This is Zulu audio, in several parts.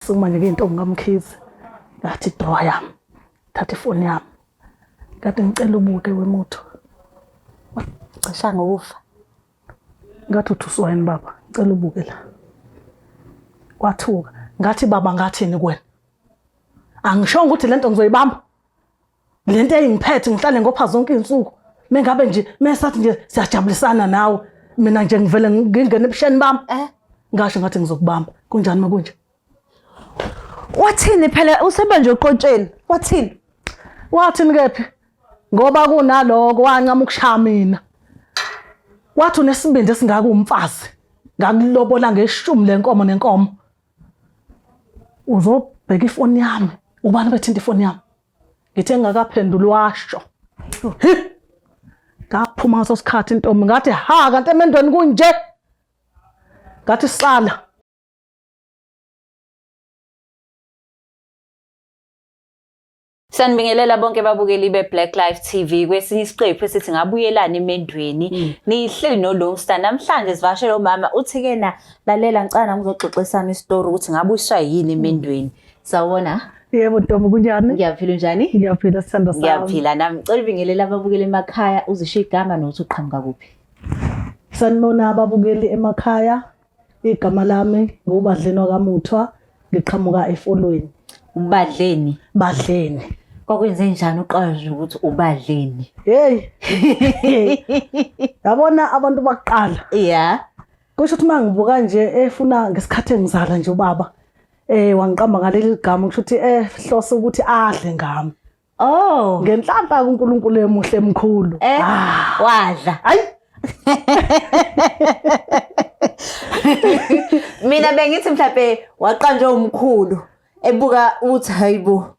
Sukuma nje ngiyintombi kaMkhize. Ngathi drawer yami. Thatha ifoni yami. Ngathi ngicela ubuke wemutho. Cisha ngokufa. Ngathi uthuswa yini baba? Ngicela ubuke la. Kwathuka. Ngathi baba ngathini kuwena? Angishongo ukuthi lento ngizoyibamba. Lento eyingiphethe ngihlale ngopha zonke izinsuku. Mengabe nje mesathi nje siyajabulisana nawe. Mina nje ngivele ngingene ebusheni bami. Eh. Ngasho ngathi ngizokubamba. Kunjani makunje? Wathini phela usebenje uqotsheni? Wathini? Wathini kephi? Ngoba kunaloko wancama ukushaya mina. Wathi unesibindi esingaka umfazi. Ngakulobola ngeshumi lenkomo nenkomo. Uzobheka ifoni yami. Ubani bethinta ifoni yami? Ngithe ngakaphenduli washo. Hi! Ngaphuma ngaso sikhathi intombi ngathi ha kanti emendweni kunje. Ngathi sala. Sanibingelela bonke babukeli be-Black Life TV kwesinye isiqephu esithi ngabuyelani emendweni. Nihleli noLungstar namhlanje sivakashele umama uthi ke na lalela ngicela nami uzoxoxisana isitori ukuthi ngabuyiswa yini emendweni. Sawubona. Yebo ntombi kunjani? Ngiyaphila unjani? Ngiyaphila sithando sami. Ngiyaphila nami. Ngicela ubingelela ababukeli emakhaya uzisho igama nokuthi uqhamuka kuphi. Sanibona ababukeli emakhaya. Igama lami nguBadleni wakaMuthwa, ngiqhamuka eFolweni. Ubadleni. Badleni. Kwakwenze njani uqala nje ukuthi ubadleni? Hey. Yabona abantu bakuqala. Yeah. Kusho ukuthi mangibuka nje efuna ngesikhathi engizala nje ubaba wangiqamba ngaleli gama kusho ukuthi hlose ukuthi adle ngami. Oh. Ngenhlanhla kuNkulunkulu emuhle emkhulu. Ah. Wadla. Hayi. Mina bengithi mhlawumbe waqanjwa umkhulu ebuka uthi hayibo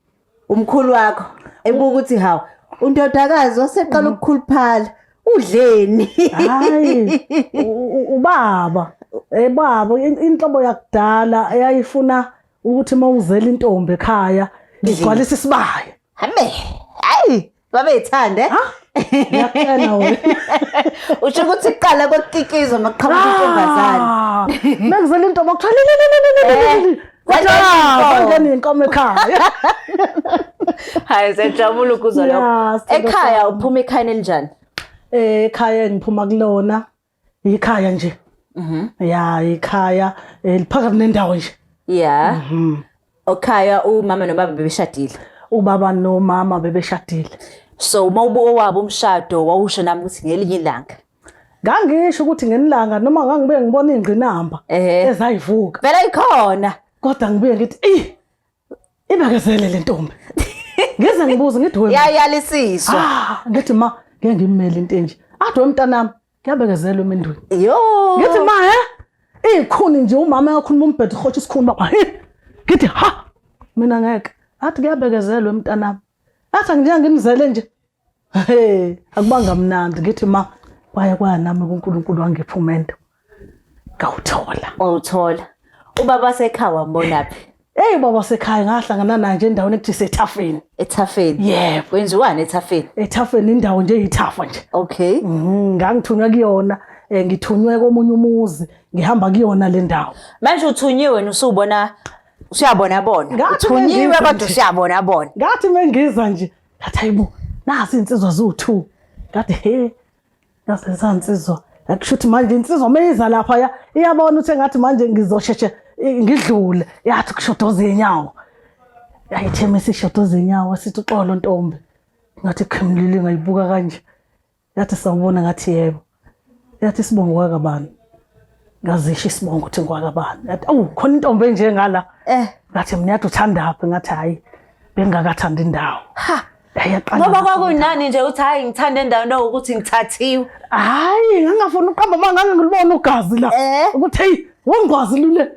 umkhulu wakho ebuka ukuthi hawu undodakazi waseqala ukukhuluphala udleni. Hayi ubaba baba inhlobo yakudala eyayifuna ukuthi uma uzela intombi ekhaya igcwalisa isibaya. Habe. Hayi babeyithanda. Ha? Ngiyakutshela wena. Usho ukuthi kuqala kwakukikizwa makuqhamuka intombazane. Mekuzela intombi kuthiwa li. Kwangena inkomo ekhaya. Hayi siyajabula ukuzwa lokho. Ekhaya uphuma ekhaya elinjani? Ekhaya engiphuma kulona ikhaya nje. Ya ikhaya liphakathi nendawo nje. Yeah. Okhaya umama nobaba bebeshadile. Ubaba nomama bebeshadile. So uma ubuka owabo umshado wawusho nami ukuthi ngelinye ilanga. Ngangisho ukuthi ngenilanga noma ngangibuye ngibona ingqinamba ezayivuka. Vele ikhona. Kodwa ngibuye ngithi ey ibekezele le ntombi. Ngize ngibuze ngithi wena. Yayalisiswa. Ah, ngithi ma ngeke ngimele into enje. Athi wemntanami kuyabekezelwa emendweni. Yo. Ngithi ma he ikhuni nje umama engakhuluma umbhedo uhotsha isikhuni baba. Ngithi ha mina ngeke. Athi kuyabekezelwa emntanami. Athi angike ngimzele nje. Hey, akubanga mnandi ngithi ma kwaya kwaya nami kuNkulunkulu wangipha umendo. Ngawuthola. Wawuthola. Ubaba wasekhaya wambonaphi? Hey baba wasekhaya ngahlangana naye nje endaweni ekuthi sethafeni. Ethafeni. Yebo. Kwenziwani ethafeni? Ethafeni indawo nje eyithafa nje. Okay. Ngangithunywa kuyona, ngithunywe komunye umuzi, ngihamba kuyona le ndawo. Manje uthunyiwe wena usubona usuyabona bona. Uthunyiwe kodwa usuyabona bona. Ngathi mengiza nje, ngathi hayibo, nasi insizwa ziwu2. Ngathi he, nasi insizwa. Akusho ukuthi manje insizwa meyiza lapha ya iyabona ukuthi engathi manje ngizosheshe ngidlule yathi kushodoza inyawo. Yayithema isishodoza inyawo sithi uxolo ntombi. Ngathi khimlile ngayibuka kanje. Yathi sawubona ngathi yebo. Yathi isibongo kwakabani. Ngazisho isibongo ukuthi ngwakabani. Yathi awu khona intombi enje ngala. Ngathi mina yathi uthandaphi ngathi hayi bengakathanda indawo. Ha. Yaqala. Ngoba kwakunani nje uthi hayi ngithanda indawo no ukuthi ngithathiwe. Hayi ngangafuni uqamba manga ngangilibona ugazi la. Ukuthi hey wongwazi lule.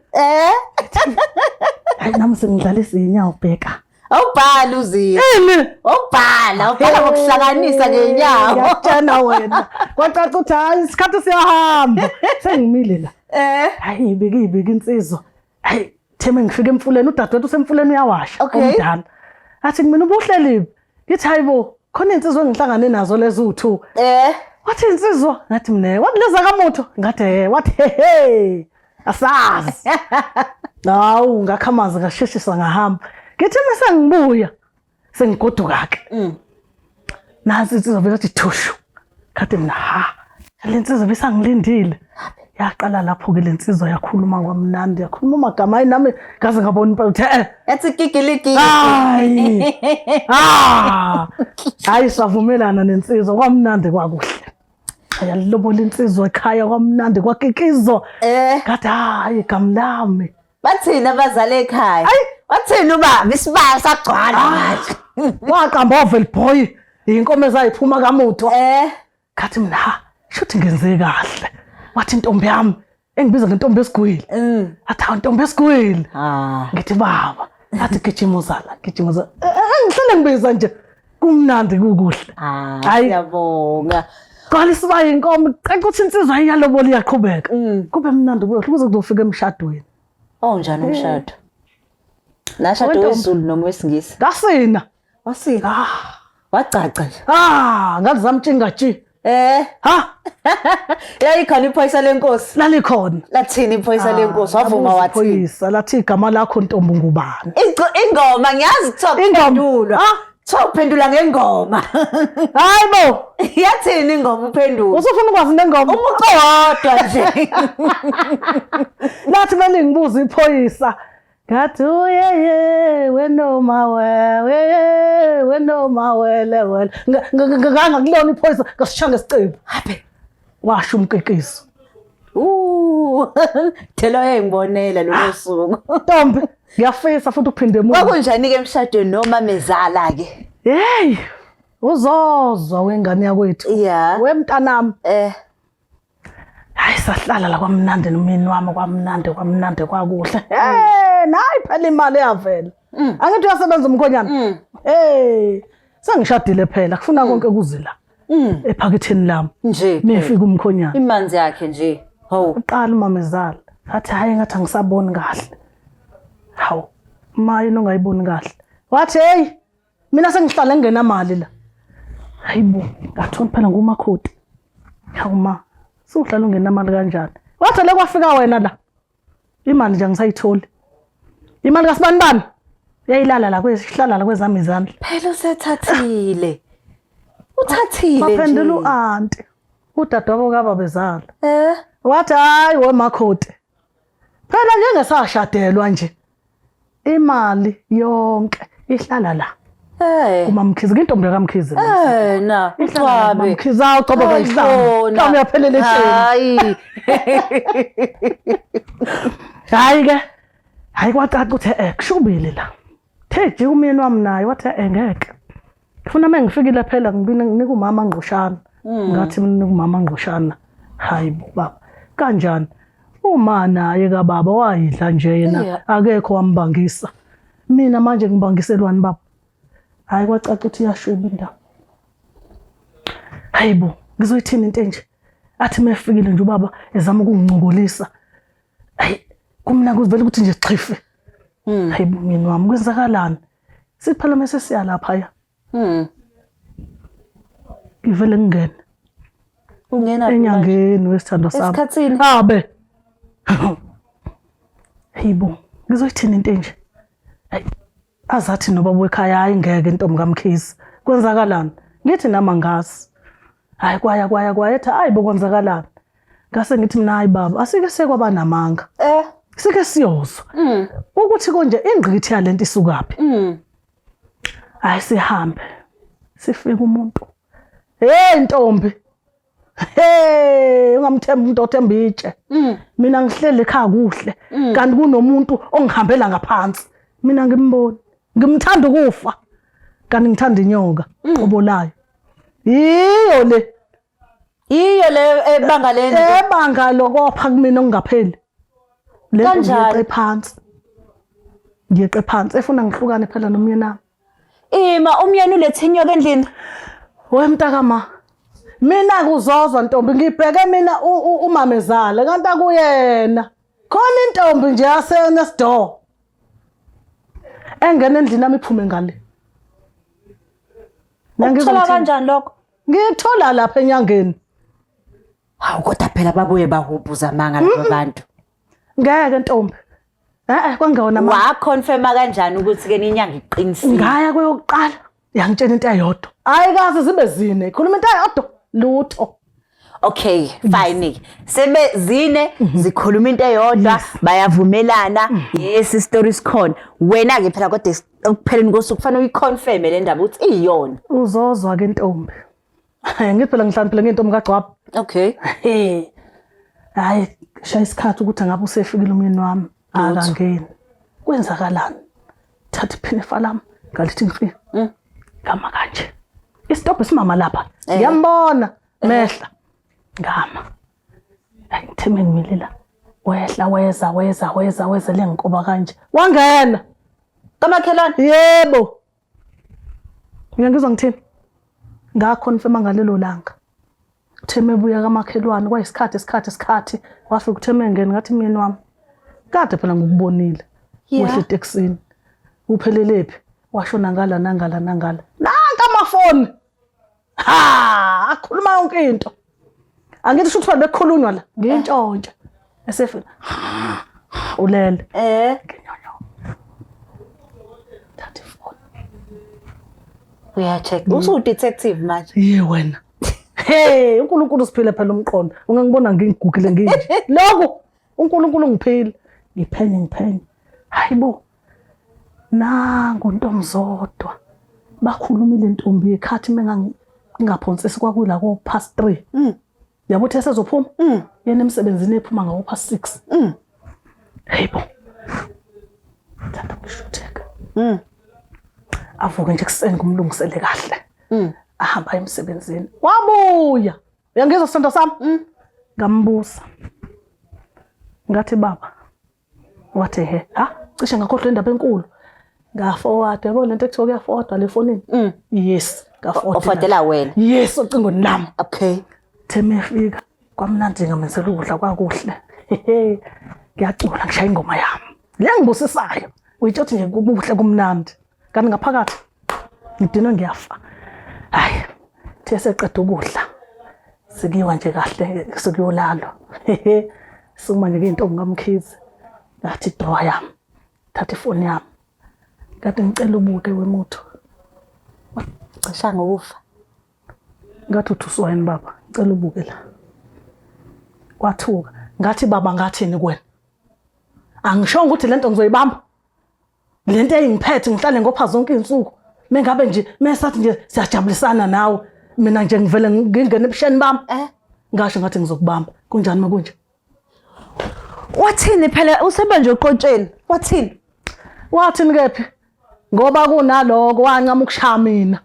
Hayi nami sengidlalisa inyawo bheka. Awubhala uzile. Ini? Awubhala, ubhala ngokuhlanganisa ngenyawo. Ngiyakutshela wena. Kwacaca ukuthi hayi isikhathi siyahamba. Sengimile la. Hayi ibiki ibiki insizwa. Hayi theme ngifika emfuleni udadewethu usemfuleni uyawasha omdala. Athi mina ubuhleli. Ngithi hayibo khona insizwa engihlangane nazo lezi u2. Wathi insizwa ngathi mina wathi leza kamutho ngathi wathi he he. Asazi. Hawu ngakha amanzi ngasheshisa ngahamba. Ngithi mase ngibuya sengigoduka ke. Nansi insizwa vele athi thushu. Kade mina ha. Le nsizwa bisangilindile. Yaqala lapho ke le nsizwa yakhuluma kwamnandi yakhuluma amagama ayi nami ngaze ngabona impela ukuthi eh Yathi kikiliki. hayi. Ah! Hayi savumelana nensizwa kwamnandi kwakuhle. Yalobola insizwa ekhaya kwamnandi kwakikizwa. Eh. Ngathi hayi igama lami. Bathini abazali ekhaya? Wathini ubaba isibaya sagcwala manje. Waqamba ovel boy. Inkomo ezayiphuma kamuthwa. Eh. Ngathi mina ha, shuthi ngenze kahle. Wathi intombi yami engibiza ngentombi esigwili. Athi hawu ntombi esigwili. Ah. Ngithi baba, athi gijima uzala, gijima uzala. Ngihlale ngibiza nje kumnandi kukuhle. Ah, Hayi. siyabonga. Qala isibayi inkomo, caca ukuthi insizwa iyalobola iyaqhubeka. Kube mnandi kuhle kuze kuzofika emshadweni. Oh njani umshado? Nashado Wentombi. wesiZulu noma wesiNgisi? Ngasina. Wasina. Ah, Wacaca nje. ah, ngazamtshinga tshi. Eh, Ha, yayikhona iphoyisa lenkosi. lalikhona. Lathini iphoyisa lenkosi? Wavuma Labuza wathini? iphoyisa, lathi igama lakho ntombi ngubani? Ingoma ngiyazi kuthiwa Ingoma. kuphendulwa. Ah. Kuthiwa uphendula ngengoma. Hayi bo, Yathini ingoma uphendula? usufuna ukwazi nengoma? Umuco wodwa nje. Lathi belingibuza iphoyisa. Ngathi uyeye wenoma wewe wenoma wele wele. Ngangakulona iphoyisa ngasishaya ngesicephu. Habe. Washo umkikizo. Thelo yayingibonela lolo suku. Ntombi, ngiyafisa futhi ukuphinde emuva. Kwakunjani ke emshadweni noma mezala ke? Hey, uzozwa wengane yakwethu. Yeah. Wemntanami. Eh. Hayi sahlala la kwamnandi nomyeni wami kwamnandi kwamnandi kwakuhle. Hey, nayi phela imali eyavela. Angithi uyasebenza umkhonyana. Hey, sengishadile phela kufuna konke kuze la. Ephaketheni lami. Nje. Mefika umkhonyana. Imanzi yakhe nje. Hawu. Uqala umamezala. Athi hayi ngathi angisaboni kahle. Hawu, ma yini ongayiboni kahle? Wathi hey, mina sengihlala ngingenamali la. Hayibo, ngathona phela ngumakhoti. Hawu ma, suhlala ungenamali kanjani? Wathi le kwafika wena la. Imali nje angisayitholi. Imali kasibani bani? Yayilala la kwesihlala la kwezami izandla. Phela usethathile. Uthathile nje. Baphendula u-anti. Udadewabo kababezala. Eh. Wathi hayi wemakhoti. Phela njengesashadelwa nje. Imali yonke ihlala la. Eh. KuMamkhize, intombi kaMkhize. Eh na, Ihlala la ucwabe. kuMamkhize, awu qobo kayihlala. Mhlawumbe uyaphelela etsheni. Hayi. Hayi ke. Hayi kwacaca ukuthi kushubile la. The jika umyeni wami naye wathi ngeke. Ngifuna uma ngifikile phela ngibine nginika umama ngqoshana. Ngathi nginika umama ngqoshana. Hayi bo baba. Kanjani? Uma naye kababa wayidla nje yena Yeah. akekho wambangisa. Mina manje ngibangiselwani baba? Hayi kwacaca ukuthi iyashuba indaba. Hayibo, ngizoyithini into enje? Athi mefikile nje ubaba ezama ukungincokolisa. Hayi, kumina kuvela ukuthi nje xhife. Hayibo myeni wami kwenzakalani? Sithi phela mase siya lapha ya. Ngivele ngingene Ungena enyangeni wesithando sami. Esikhathini? Abe. Hayibo, ngizoyithini into enje? Hayi, azathi nobaba wekhaya hayi ngeke intombi kaMkhize. Kwenzakalani? Ngithi nami angazi. Hayi kwaya kwaya kwaya ethi hayi bo kwenzakalani? Ngase ngithi mina hayi baba asike sekwaba namanga. Eh. Sike siyozwa. Ukuthi konje ingqikithi yalento isukaphi? Hayi sihambe. Sifike umuntu. Hey ntombi. Hey ungamthemba umuntu othemba itshe. Mina ngihleli ekhaya kuhle kanti kunomuntu ongihambela ngaphansi. Mina ngimboni. Ngimthanda ukufa. Kanti ngithanda inyoka obolayo. Yiyo le Iyo le ebanga leni. ebanga lokopha kumina okungapheli. Le nto Kanjani? ngiyeqe phansi. Ngiyeqe phansi efuna ngihlukane phela nomyeni wami. Ima umyeni ulethe inyoka endlini. We mntakama. Mina kuzozwa ntombi ngibheke mina umamezala kanti akuyena. Khona intombi nje yase next door. Engena endlini yami iphume ngale. Ukuthola kanjani lokho? Ngithola lapha enyangeni. Hawu kodwa phela babuye bahubhuza amanga laba bantu. Ngeke ntombi. Eh kwangewona mama. Waconfirma kanjani ukuthi ke inyanga iqinisile? Ngaya kweyokuqala yangitshela into eyodwa. Ayikaze zibe zine, ikhuluma into eyodwa lutho. Okay, fine. Sebe zine zikhuluma into eyodwa, bayavumelana. Yes, istory sikhona. Wena ke phela kodwa ekupheleni kosuku kufanele uyiconfirme le ndaba ukuthi iyona. Uzozwa ke ntombi. Ngithi phela ngihlaniphile ngentombi kaGcwaba. Okay. He. Hayi, shaya isikhathi ukuthi ngabe usefikile umyeni wami. Akangeni. Kwenzakalani? Thatha iphinifa lami ngalithi ngifike. Ngama kanje. Isitobho simama lapha. Ngiyambona mehla. Ngama. Hayi ngithe mengimile la. Wehla weza weza weza weza lenkoba kanje. Wangena. Kamakhelwane. Yebo. Uyangizwa ngithini? Ngakhonfema ngalelo langa. Uthe mebuya kamakhelwane kwayisikhathi isikhathi isikhathi wafika uthe mengena ngathi myeni wami. Kade phela ngikubonile. Wehla etekisini. Uphelelephi? Washona ngala nangala nangala. Nanka amafoni. Ha, akhuluma yonke into. Angithi shuthi bekukhulunywa la. Ngintshontsha. Esefika. Ulele. Eh. Nginyonyo. Thatha ifoni. Uyacheck. Usu detective manje. Ye wena. Hey, uNkulunkulu usiphile phela umqondo. Ungangibona ngigugile nginje. Lokhu uNkulunkulu ngiphile. Ngiphenye ngiphenye. Hayibo. Nangu Ntomzodwa. Bakhulumile intombi ekhathi mengangingaphonsisi kwakula ko past 3. Yabo uthe sezophuma? Yena emsebenzini ephuma ngawo past 6. Hayibo. Thanda ukushutheka. Avuke nje ekuseni kumlungisele kahle. Ahamba aye emsebenzini. Wabuya. Uyangizwa sithando sami? Ngambuza. Ngathi baba, wathi he, ha, cishe ngakhohlwa indaba enkulu. Ngaforward, yabo lento ekuthiwa kuyaforwardwa le fonini. Yes, ngaforward. Ofodela wena. Yes, ocingweni lami. Okay. Theme efika kwamnandi ngamenzela ukudla kwakuhle. Ngiyacula ngishaya ingoma yami. Le ngibusisayo. Uyitshothi nje kubuhle kumnandi. Kanti ngaphakathi ngidinwe ngiyafa. Hayi, the seqeda ukudla. Sikiwa nje kahle sikuyolalwa. Suma nje intombi kaMkhize. Ngathi drawer yami. Thatha ifoni yami. Ngathi ngicela ubuke wemutho. Cisha ngokufa. Ngathi uthuswa yini baba? Ngicela ubuke la. Kwathuka. Ngathi baba ngathini kuwena? Angishongo ukuthi lento ngizoyibamba. Lento engiphethe ngihlale ngopha zonke izinsuku. Mengabe nje mesathi nje siyajabulisana nawe. Mina nje ngivele ngingene ebusheni bami. Eh. Ngasho ngathi ngizokubamba. Kunjani makunje? Wathini phela usebenje uqotsheni? Wathini? Wathini kephi? Ngoba kunaloko wancama ukushaya mina.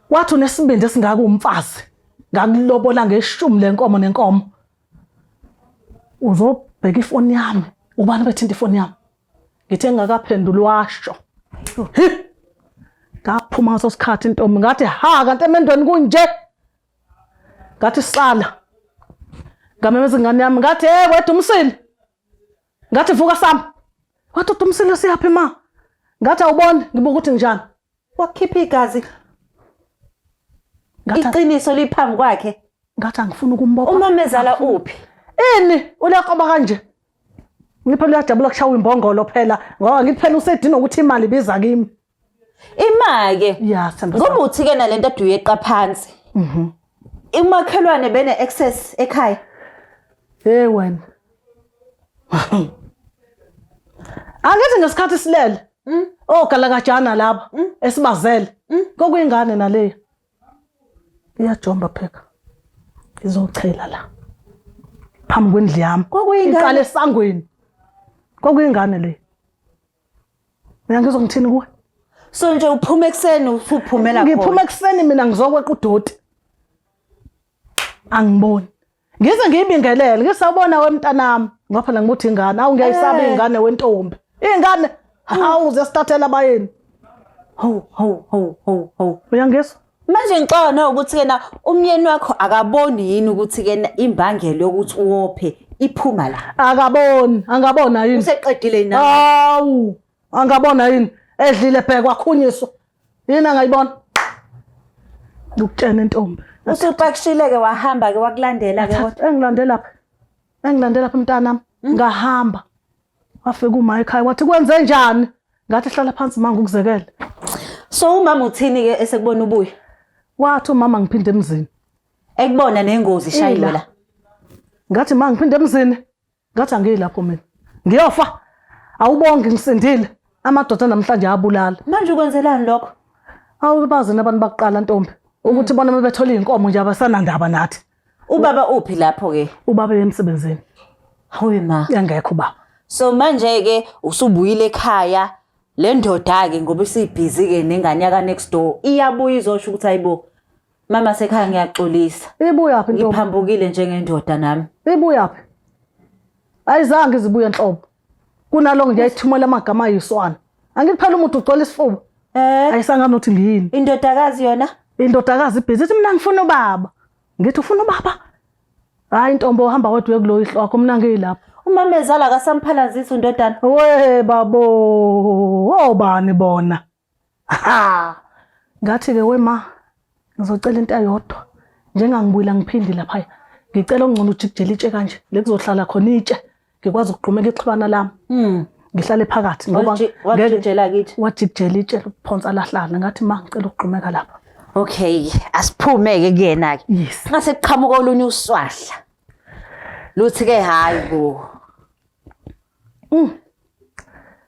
Wathi unesibindi esingaka umfazi. Ngakulobola ngeshumi lenkomo nenkomo. Uzobheka ifoni yami. Ubani bethinta ifoni yami? Ngithe ngakaphenduli washo. Hi! Ngaphuma ngaso sikhathi intombi ngathi ha kanti emendweni kunje. Ngathi sala. Ngamemeza ingane yami ngathi hey wedumsile. Ngathi vuka sami. Wathi udumsile siyaphi ma? Ngathi awuboni ngibuka ukuthi njani. Wakhipha igazi. Ngathi Iqiniso liphambi kwakhe. ngathi angifuni ukumbopha. Umamezala uphi? Ini ulekoba kanje. Ngiphela uyajabula kushawa imbongolo phela ngoba ngithi phela usedina ukuthi imali ibiza kimi. Ima-ke. Ya sithando sami. Ngoba uthi-ke nalento ade uyeqa phansi. Umakhelwane bene access ekhaya. Hey wena. Angithi ngesikhathi silele. Ogalakajana laba esibazele. Kokuyingane naleyo. Iyajomba pheka. Izochela la. Phambi kwendlu yami. Kwakuyingane? Iqale esangweni. Kwakuyingane le. Uyangizwa ngithini kuwe? So nje uphuma ekuseni usuphumela khona. Ngiphuma ekuseni mina ngizokweqa udoti. Angiboni. Ngize ngiyibingelele, ngisawubona wemntanami. Ngoba phela ngibuthi ingane, awu ngiyayisaba Eh. ingane wentombi. Ingane hawu ziyasithathela abayeni. Hawu hawu hawu hawu hawu. Uyangizwa? Manje ngicabanga ukuthi kena umyeni wakho akaboni yini ukuthi kena imbangela yokuthi uwophe iphuma la. Akaboni, angabona yini? Useqedile na? Hawu, angabona yini? Edlile bhekwa khunyiswa. Yini angayibona? Ngikutshena intombi. Usupakishile ke wahamba ke wakulandela ke kodwa. Engilandela phi? Engilandela phi mntanami? Ngahamba. Wafika uma ekhaya wathi kwenze njani? Ngathi hlala phansi manga ukuzekele. So umama uthini ke esekubona ubuya? Wathi umama ngiphinde emzini. Ekubona nengozi ishayiwe la. Ngathi ma ngiphinde emzini. Ngathi angiyilapho mina. Ngiyofa. Awubongi ngisindile. Amadoda namhlanje ayabulala. Manje ukwenzelani lokho? Awubazi nabantu bakuqala ntombi. Ukuthi bona bebethola izinkomo nje abasanandaba nathi. Ubaba uphi lapho ke? Ubaba emsebenzini. Hawe ma. Engekho ubaba. So manje ke usubuyile ekhaya le ndoda ke ngoba isibhizi ke nengane yaka next door iyabuya izosho ukuthi hayibo mama sekhaya ngiyaxolisa. Ibuyaphi ntombi? Ngiphambukile njengendoda nami. Ibuyaphi? Ayizange izibuye nhlobo. Kunaloko nje ayithumela amagama ayiswana. Angithi phela umuntu ugcwele isifuba. Eh Ayisangani ukuthi ngiyini. indodakazi yona Indodakazi ibhizi ithi mina ngifuna ubaba. Ngithi ufuna ubaba? Hayi ntombo uhamba wedwa uye kulo yihlo wakho mina ngiyilapho. Umamezala akasamphalazisi undodana. We babo, obani bona? Ha. Ngathi ke wema ngizocela into eyodwa. Njengangibuyela ngiphindi lapha. Ngicela ongcono ujikijela itshe kanje. Lekuzohlala khona itshe. Ngikwazi ukugqumeka ixhibana lami. Ngihlale phakathi ngoba Wajikijela kithi. Wajikijela itshe uphonsa lahlala. Ngathi ma ngicela ukugqumeka lapha. Okay, asiphume ke kuyena ke. Yes. Ngase kuqhamuka olunye uswahla. Luthi ke hayi bo.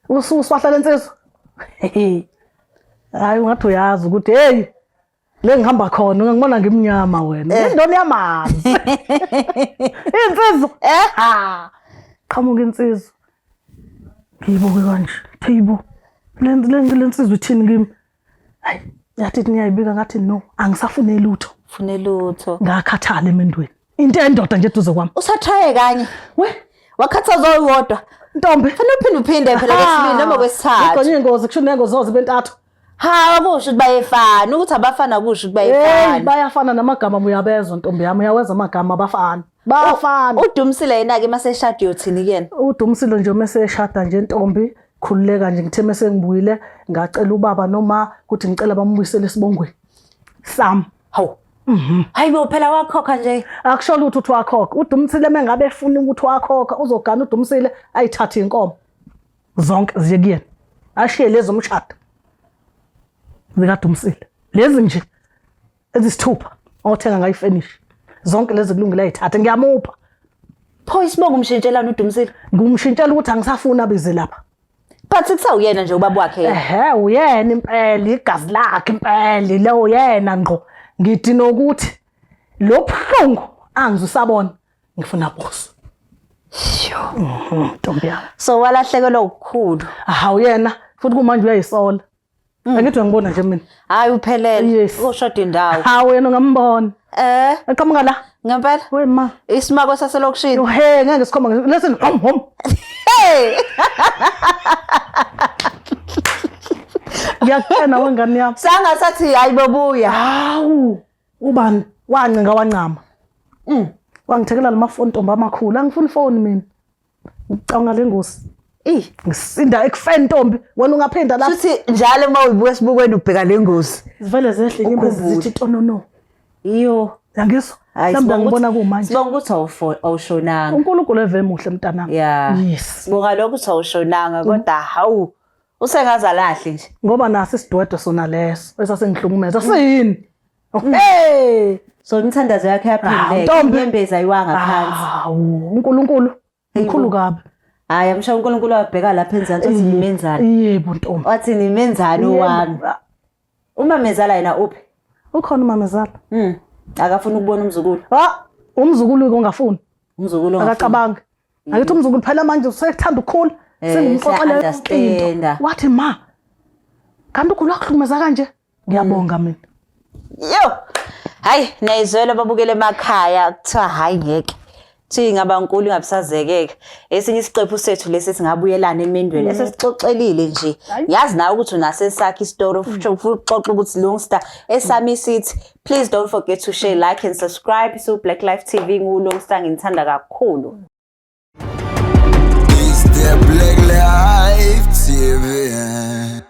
Ususwahla lensizwa. Hayi ungathi uyazi ukuthi hey le ngihamba khona ungangibona ngimnyama wena. Eh. Indoni yamanzi. Insizwa. Eh? Ha. Qhamuka insizwa. Ngiyibuke kanje. Thibo. Le le lensizwa ithini kimi? Hayi, yathi niyayibika ngathi no, angisafune lutho. Fune lutho. Ngakhathala emendweni. Into endoda nje eduze kwami. Usathaye kanye. We, Wakhathazwa uwodwa. ntombi. Fanele uphinde uphinde phela kwesibili noma kwesithathu. Igqonye ingozi kusho nengozi zozibe ntathu. Ha, akusho ukuthi bayefana, ukuthi abafana akusho ukuthi Hey, bayefana. bayafana namagama uyabezwa ntombi yami, uyaweza amagama abafana. Bayafana. Udumisile yena ke mase eshada uyothini kuyena? Udumisile nje uma eseshada nje ntombi, khululeka nje ngithe mese ngibuyile ngacela ubaba noma ukuthi ngicela bambuyisele esibongweni sami. Hawu. Hayi bo phela wakhokha nje. Akusho lutho ukuthi wakhokha. Udumisile mengabe efuna ukuthi wakhokha uzogana uDumisile ayithathe inkomo. Zonke ziye kuyena. Ashiye lezo mshado. ZikaDumisile. Lezi nje ezisithupha othenga ngayo ifurnish. Zonke lezi kulungile ayithathe ngiyamupha. Pho isibongo umshintshelana uDumisile. Ngumshintshela ukuthi angisafuni abize lapha. But kusawuyena nje ubaba wakhe. Ehhe uyena impela igazi lakhe impela lo yena ngqo. Ngithi nokuthi lo buhlungu angizusabona ngifuna boss. Sho. Ntombi yami. So walahlekelwa ukukhulu. Hawu yena futhi kumanje uyayisola. Angithi uyangibona nje mina. Hayi uphelele. Yes. Ushoda indawo. Hawu yena ungambona. Eh, Eqhamuka la. ngempela We ma. isimako saselokishini. He ngeke sikhomba listen hom hom. Hey! Ngiyakutshena wengane yami. Sangasathi hayi bobuya. Hawu ubani wancinga wancama. Wangithekela lamafoni ntombi amakhulu angifuni ifoni mina. Ngicabanga le ngozi. Eh, Ngisinda ekufeni ntombi wena ungaphinda lapha. futhi njalo uma uyibuka esibukweni ubheka le ngozi. Zivele zehle inyembezi Ukhumbule. zithi tonono. Iyo. Yangizwa? Hayi Mhlawumbe ngibona kumanje. Sibonga ukuthi awushonanga. uNkulunkulu eve muhle mntanami. Yeah. Yes. Sibonga lokho ukuthi awushonanga kodwa hawu usengazalahle nje. Ngoba naso isidwedwe sona leso esasengihlukumeza siyini? Hey! So imithandazo yakhe Ah, yaphenduleka. ntombi. Inyembezi ayiwanga phansi. Hawu, uNkulunkulu mkhulu kabi. Hayi amsha uNkulunkulu wabheka lapha enzansi wathi nimenzani. Yebo ntombi. Wathi nimenzani owami. Uma mezala yena uphi? Ukhona umamezala. Akafuni ukubona umzukulu. Ha, umzukulu ke ongafuni. Umzukulu ongafuni. Akacabangi. Akithi umzukulu phela manje usethanda ukukhula. Eh, Sengimxoxela yonke into. siya-understanda. Wathi ma, kanti ukhulu wakuhlukumeza kanje? Ngiyabonga mina. Yo. Hayi niyayizwela babukele emakhaya kuthiwa hayi ngeke. Thi ingaba nkulu ingabisazekeka. Esinye isiqephu sethu lesi singabuyelana emendweni esesixoxelile nje. Yazi nawe ukuthi unaso esakhe isitori futhi uxoxa ukuthi Lungster esami sithi please don't forget to share, like and subscribe to Black Life TV. NguLungster nginithanda kakhulu. It's the Black Life TV.